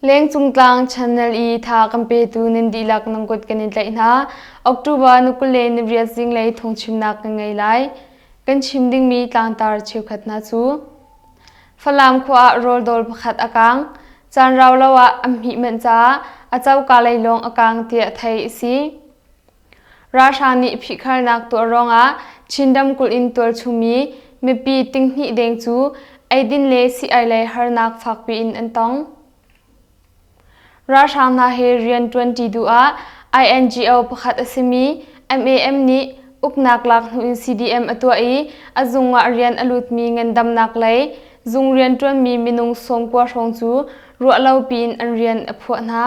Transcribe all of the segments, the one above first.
Lengcung tlang channel i tha kan petu nan dihlak nan kut kan in tlaih hna. October ni 28 zinglei thawngchimnak kan ngei lai. Kan chim dingmi tlangtar cheukhat hna cu Falam khua ah rawldawr pakhat a kaang. Caan rau lo ah an hmih manh caah a coka lei lawng a kaang tiah theih a si. Ralhrang nih phihkharnak tuah ruangah Chin ramkulh in tualchungmi mipi tinghnih deng cu eidin le sii-ai lei harnak fakpi in an tong. Ralhrang hna he rian ṭuanṭi duh ah INGO pakhat a simi MAM nih uknak lak hnu in CDM a tuah i a zung ah rian a lutmi ngandamnak lei zung rianṭuanmi minung 90 hrawng cu ruahlopi in an rian a phuah hna.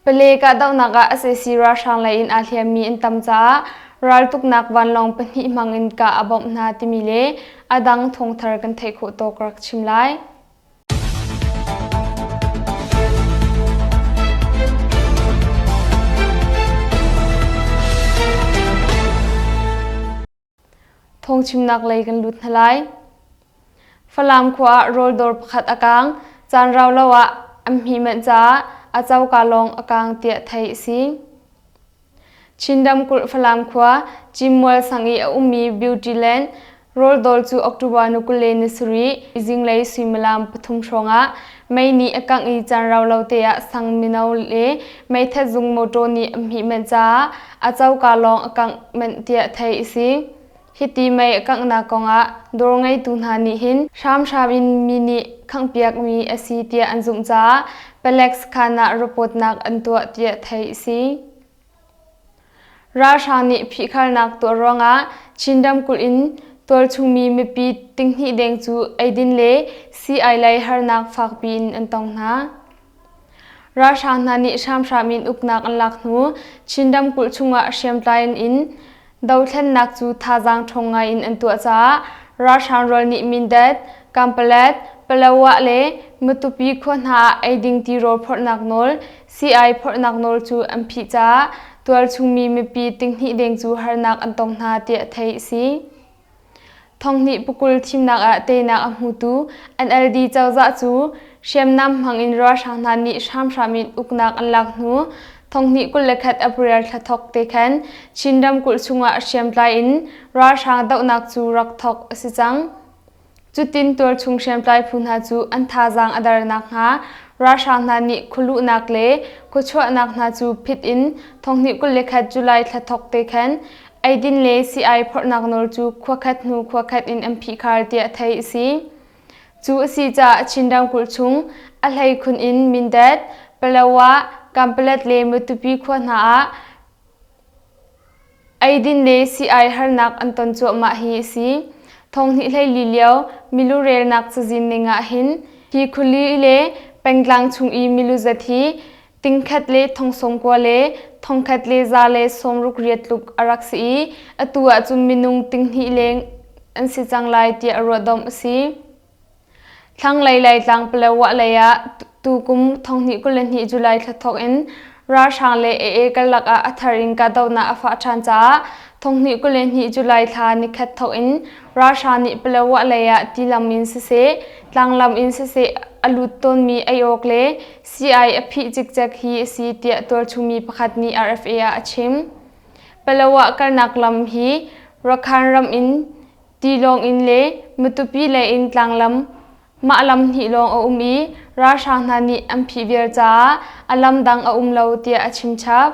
Pale kahdohnak ah sac ralhrang lei in aa hliammi an tam caah raltuknak vanlawng pahnih hmang in kah a bawmh hna timi le a dang thawngthar kan theih khawh tawk rak chim lai. Thawngchimnak lei kan lut hna lai. Falam khua ah rawldawr pakhat a kaang. Caan rau lo ah an hmih manh caah a coka lawng a kaang tiah theih a si. Chin ramkulh Falam khua Cimmual sang i a ummi Beauty Land rawldawl cu October ni 27 zinglei suimilam pathum hrawngah mei nih a kangh i caan rau lo te ah sang mino le meithat zung motor nih a hmih manh caah a coka lawng a kangh manh tiah theih a si. Hiti mei a kanghnak kongah dawr ngeitu hna nih hin hramhram in mi nih khanghpiakmi a si tiah an zumh caah palek sakhan ah reportnak an tuah tiah theih a si. Ralhrang nih phihkharnak tuah ruangah Chin ramkulh in tualchungmi mipi tinghnih deng cu eidin le sii-ai lei harnak fakpi in an tong hna. Ralhrang hna nih hramhram in uknak an lak hnu Chin ramkulh chungah hriamtlai in dothlennak cu thazaang ṭhawng ngai in an tuah caah ralhrang rual nih Mindat, Kampalet, Palawa le Matupi khua hna ah eiding tirawl phorhnak nawl, sii-ai phorhnak nawl cu an phih caah tualchungmi mipi tinghnih deng cu harnak an tong hna tiah theih a si. Thonghnih pakul thimnak ah teinak a hmutu NLD cozah cu hriamnam hmangin ralhrang hna nih hramhram in uknak an lak hnu thonghnih 21 April thla thok te khan Chin ramkulh chungah hriamtlai in ralhrang dohnak cu rak thok a si cang. Cutin tualchung hriamtlai phu hna cu an thazaang a der nakhnga ralhrang hna nih khualuhnak le khuachuahnak hna cu phit in thonghnih 21 July thla thok te khan eidin le sii-ai phorhnak nawl cu khuakhat hnu khuakhat in an phihkhar tiah theih a si. Cu a si caah Chin ramkulh chung a hleikhun in Mindat, Palawa, Kanpalet le Matupi khua hna ah Eidin le sii-ai harnak an ton cuahmah hi a si. Thonghnih 14 lio milu relnak cazin ning ah hin hi khuali le pengtlang chung i milu zat hi tingkhat le thongsawmkua le thongkhat le za le sawmruk riat tluk a rak si i atu ahcun minung tinghnih leng an si cang lai tiah ruahdomh a si. Thlanglei Laitlang Palawa lei ah tukum thonghnih 22 July thla thawk in ralhrang le AA karlak ah a thar in kahdohnak a fah ṭhan caah thonghnih 22 July thla nikhat thawk in ralhrang nih Palawa lei ah tilam in siseh tlanglam in siseh a lut tawnmi ei awk le sii-ai a phih cikcek hi a si tiah tualchungmi pakhat nih RFA ah a chim. Palawa kalnak lam hi Rakhine ram in Tilawng in le Matupi lei in tlanglam mah lam hnih lawng a um i ralhrang hna nih an phih viar caah a lam dang a um lo tiah a chim chap.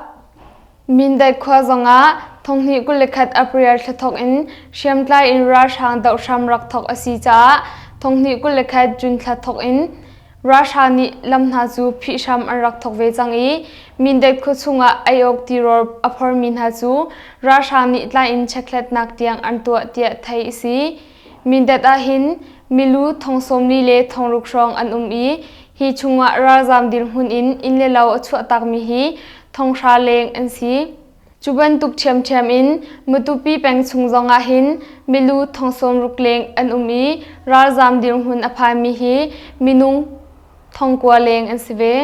Mindat khua zongah thonghnih 21 April thla thawk in hriamtlai in ralhrang doh hram rak thawk a si caah thonghnih 21 June thla thawk in Ralhrang nih lam hna cu phih hram an rak thawk ve cang i Mindat khua chungah ei awk tirawl a phormi hna cu ralhrang nih tlai in chekhlatnak tiang an tuah tiah theih a si. Mindat ah hin milu thong 40 le thong ruk hrawng an um i hi chungah ralzaam dirhmun in inn le lo a chuahtakmi hi thong hra leng an si. Cu bantuk ṭhiamṭhiam in Matupi peng chung zongah hin milu thong 60 leng an um i ralzaam dirhmun a phanmi hi minung thong kua leng an si ve.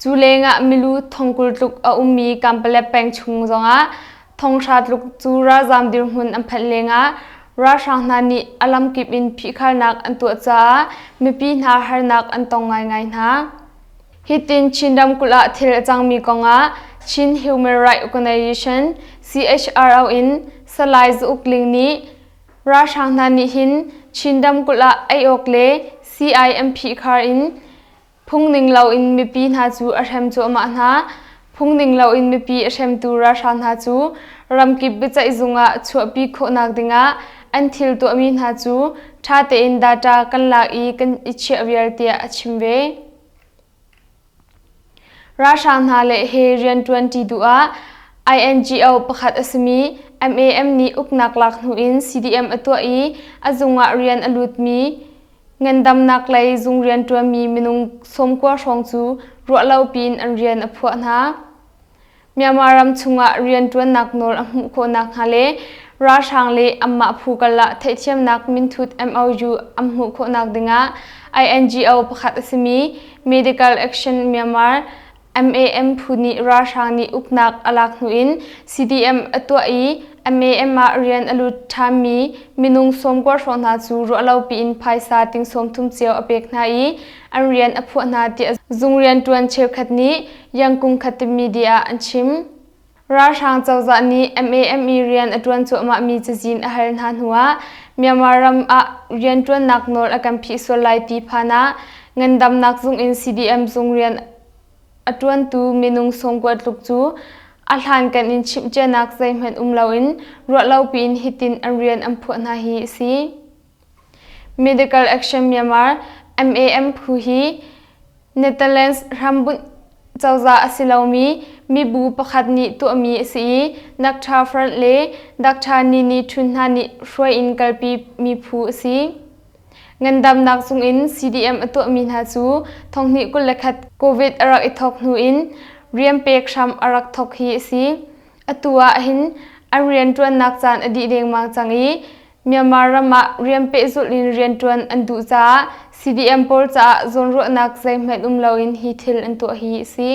Cu lengah milu thong 20 tluk a ummi Kampalep peng chung zongah thong hra tluk cu ralzaam dirhmun an phanh lengah ralhrang hna nih a lamkip in phihkharnak an tuah caah mipi hna harnak an tong ngaingai hna. Hitin Chin ramkulh ah thil a cangmi kongah Chin Human Rights Organization CHRO in Salai Za Uk Ling nih ralhrang hna nih hin Chin ramkulh ah ei awk le sii-ai an phihkhar in Phungning loin mipi hna cu a hrem cuahmah hna. Phungning loin mipi a hremtu ralhrang hna cu ramkip biaceihzung ah chuahpi khawhnak dingah an thil tuahmi hna cu ṭha tein data kan lak i kan i chiah vial tiah a chim ve. Ralhrang hna le he rianṭuanṭi duh ah INGO pakhat a simi MAM nih uknak lak hnu in CDM a tuah i a zung ah rian a lutmi Ngandamnak lei zung rianṭuanmi minung 90 hrawng cu ruahlopi in an rian a phuah hna. Myanmar ram chungah rianṭuannak nawl a hmuh khawh nakhnga le ralhrang le anmah phu karlak theihthiamnak minthut MOU an hmuh khawhnak dingah INGO pakhat a simi Medical Action Myanmar MAM phu nih ralhrang nih uknak a lak hnu in CDM a tuah i MAM ah rian a lut ṭhanmi minung 90 hrawng hna cu ruahlopi in phaisa ting 30 cio a pek hna i an rian a phuah hna tiah zung rianṭuan cheukhat nih Yangkung Khatim media ah an chim. Ralhrang cozah nih MAM i rian a ṭuan cuahmahmi cazin a hal hna hnuah Myanmar ram ah rianṭuannak nawl a kan phih sual lai ti phan ah ngandamnak zung in CDM zung rian a ṭuantu minung 90 tluk cu a hlankan in chimhcianak zeihmanh um loin ruahlopi in hitin an rian an phuah hna hi a si. Medical Action Myanmar MAM phu hi Netherlands hrambunh cozah a si lomi mibu pakhat nih tuahmi a si i Dr. Frank le Dr. Nini Htun hna nih hruai in kalpi mi phu a si. Ngandamnak zung in CDM a tuahmi hna cu thonghnih 21 COVID a rak i thawk hnu in rian pek hram a rak thawk hi a si. Atu ah hin an rianṭuannak caan a dih dengmang cang i Myanmar ram ah rian pehzulh in rianṭuan an duh caah CDM pawl caah zawnruahnak zeihmanh um loin hi thil an tuah hi a si.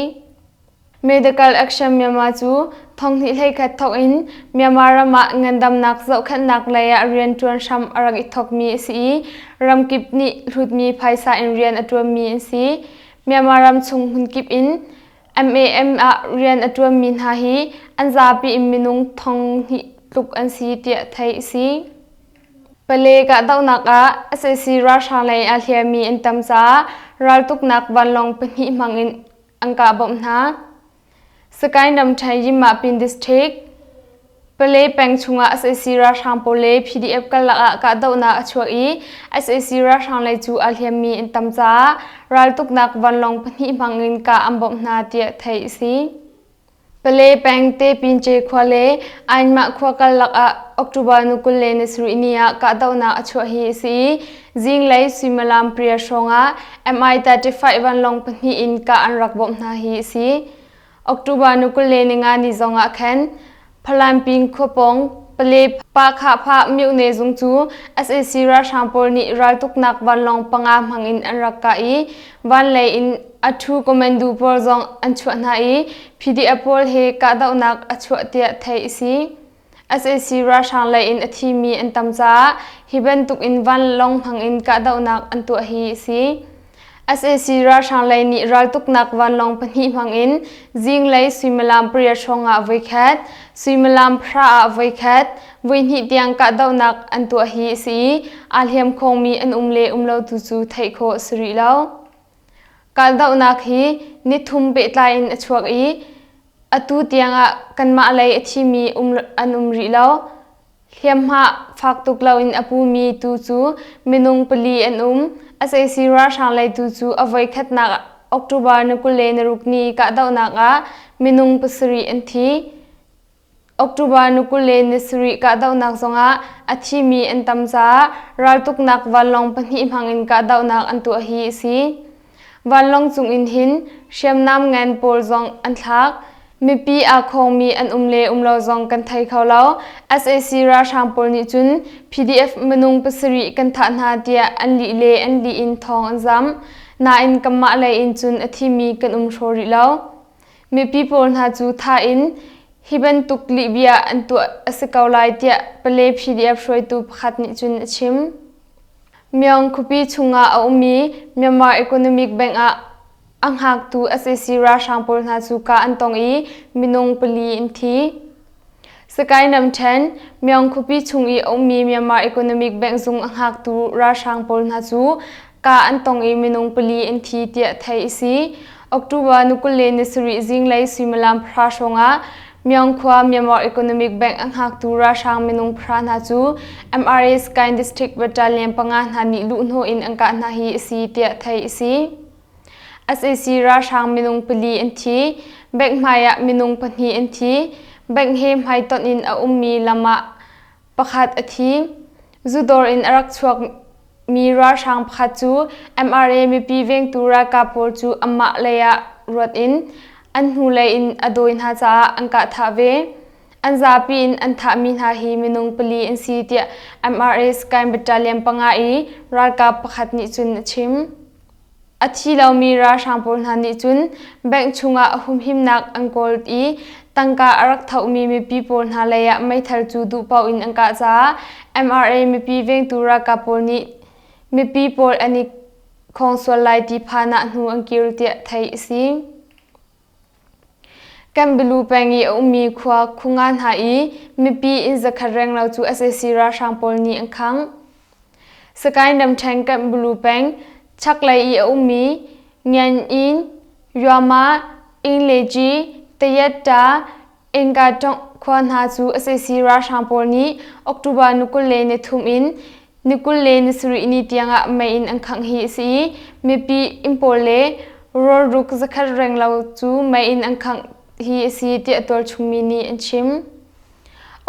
Medical Action Myanmar cu thonghnih 11 thawk in Myanmar ram ah ngandamnak zohkhenhnak lei ah rianṭuan hram a rak i thawkmi a si i ramkip nih hlutmi phaisa in rian a ṭuanmi an si. Myanmar ram chung hmunkip in MAM ah rian a ṭuanmi hna hi an zapi in minung 2000 tluk an si tiah theih a si. Pale kahdohnak ah sac ralhrang lei aa hliammi an tam caah raltuknak vanlawng pahnih hmang in an kah bawmh hna. Sakaing ramṭhen Yinmapin District, Pale peng chungah sac ralhrang pawl le PDF karlak ah kahdohnak a chuak i sac ralhrang lei cu aa hliammi an tam caah raltuknak vanlawng pahnih hmang in kah an bawmh hna tiah theih a si. Pale peng Tepince khua le Ainmah khua karlak ah October ni 27 ni ah kahdohnak a chuah hi a si i zinglei suimilam pariat hrawng ah Mi-35 vanlawng pahnih in kah an rak bawmh hna hi a si. October ni 25 ni zong ah khan Phalanping khuapawng Pale Pahkhahphah myone zung cu sac ralhrang pawl nih raltuknak vanlawng panga hmang in an rak kah i vanlei in a ṭhu commando pawl zong an chuah hna i PDF pawl he kahdohnak a chuah tiah theih a si. Sac ralhrang lei in a thimi an tam caah hi bantuk in vanlawng hmang in kahdohnak an tuah hi a si. Sac ralhrang lei nih raltuknak vanlawng pahnih hmang in zinglei suimilam pariat hrawng ah voikhat, suimilam pahra ah voikhat, voihnih tiang kahdohnak an tuah hi a si i aa hliam khawngmi an um le um lo tu cu theih khawh a si rih lo. Kahdohnak hi nithum pehtlai in a chuak i Atu tiangah kanmah lei a thimi um an um rih lo. Hliamhma fak tuk loin a pumi tu cu minung pali an um. Sac ralhrang lei tu cu a voikhatnak October ni 26 ni kahdohnak ah minung pasarih an thi. October ni 27 kahdohnak zongah a thimi an tam caah raltuknak vanlawng pahnih hmangin kahdohnak an tuah hi a si. Vanlawng cung in hin hriamnam ngan pawl zong an thlak. Mipi aa khawngmi an um le um lo zong kan thei kho lo. Sac ralhrang pawl nih cun PDF minung pasarih kan thah hna tiah an lih le an lih in thawng an zamh. Nain kanmah lei in cun a thimi kan um hraw rih lo. Mipi pawl hna cu thah in Hi bantuk lihbia an tuah a si ko lai tiah Pale PDF hruaitu pakhat nih cun a chim. Myaung khuapi chungah a ummi Myanmar Economic Bank ah a hngaktu sac ralhrang pawl hna cu kah an tong i minung pali an thi. Sakae ramṭhen, Myaung khuapi chung i a ummi Myanmar Economic Bank zung a hngaktu ralhrang pawl hna cu kah an tong i minung pali an thi tiah theih a si. October ni 27 zinglei suimilam pahra hrawngah Myaung khua Myanmar Economic Bank a hngaktu ralhrang minung pahra hna cu MRA Sakae District Battalion panga hna nih luhhnawh in an kah hna hi a si tiah theih a si. Sac ralhrang minung pali an thi. Bank hmai ah minung pahnih an thi. Bank he hmaitonh in a ummi lam ah pakhat a thi. Zudawr in a rak chuakmi ralhrang pakhat cu MRA mipi vengtu ralkap pawl cu amah lei ah ruat in an hnulei in a dawi hna caah an kah thah ve. An zapi in an thahmi hna hi minung pali an si tiah MRA Sakae Battalion panga i ralkap pakhat nih cun a chim. A thi lomi ralhrang pawl hna nih cun bank chungah humhimnak an kawl i tangka a rak thomi mipi pawl hna lei ah meithal cu duhpaoh in an kah caah MRA mipi vengtu ralkap pawl nih mipi pawl an i khawng sual lai ti phan ah hnu an kir tiah theih a si. Kanbalu peng i a ummi khua khunga hna i mipi inn zakhat renglo cu sac ralhrang pawl nih an khangh. Sakae ramṭhen Kanbalu peng chaklei i a ummi Ngian-inn, Yuama, Inglegi, Tayatta, Ingatong khua hna cu sac ralhrang pawl nih October ni 23 in ni 27 ni tiangah mei in an khangh hi a si i mipi inn pawl le rawlruk zakhat renglo cu mei in an khangh hi a si tiah tualchungmi nih an chim.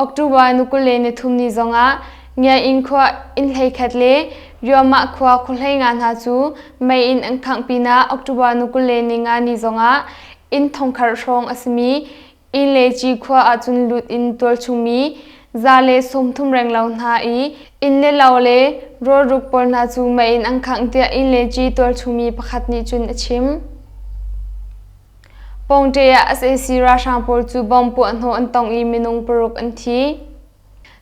October ni 23 ni zongah Ngiainn khua inn hleikhat le Yuamah khua khuahleinga hna cu mei in an khangh pinah October ni 25 ni zongah inn thongkhat hrawng a simi Inn le cikhua ahcun lut in tualchungmi za le 30 renglo hna i inn le lo le rawlruk pawl hna cu mei in an khangh tiah inn le ci tualchungmi pakhat nih cun a chim. Pawngṭe ah sac ralhrang pawl cu bomb puahhnawh an tong i minung paruk an thi.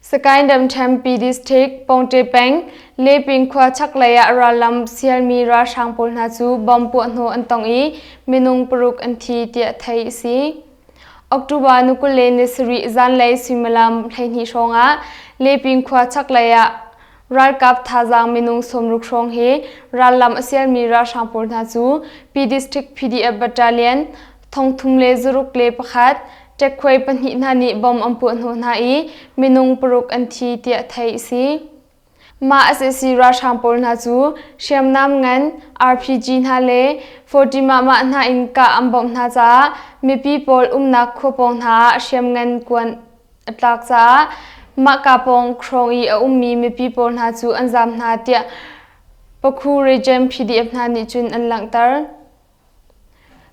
Sakae ramṭhen Pi District, Pawngṭe peng, Leping khua chaklei ah rallam sialmi ralhrang pawl hna cu bomb puahhnawh an tong i minung paruk an thi tiah theih a si. October ni 27 zanlei suimilam 12 hrawngah Leping khua chaklei ah ralkap thazaang minung 60 hrawng he rallam a sialmi ralhrang pawl hna cu Pi District PDF Battalion 361 ṭekkhuai pahnih hna nih bom an puahhnawh hna i minung paruk an thi tiah theih a si. Mah sac ralhrang pawl hna cu hriamnam ngan RPG hna le 40 mahmah hna in kah an bawmh hna caah mipi pawl umnak khua pawng hna ah hriamngan kuan a tlak caah mahka pawng hrawng i a ummi mipi pawl hna cu an zaam hna tiah Pakhu Region PDF hna nih cun an langhter.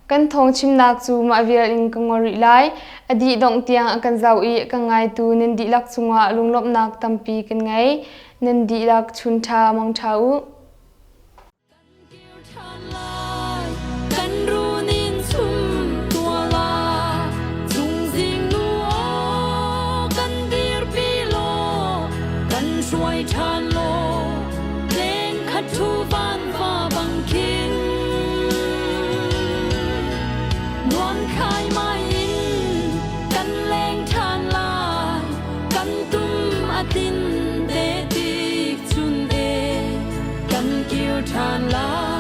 Kan thawngchimnak cu mah vial in ka ngol rih lai. A dih dongh tiang a kan zoh i a kan ngaitu nan dihlak cungah lunglawmhnak tampi kan ngei. Nan dihlak chun ṭha mang ṭha u. Kan runin chum tuala chungzing nu aw kan dirpi law kan hruai ṭhan law Leng khat ṭhu van va bang khin nuam khai mai in kan leng ṭhan lai kan tum a tin te tik chun e kan kir ṭhan lai.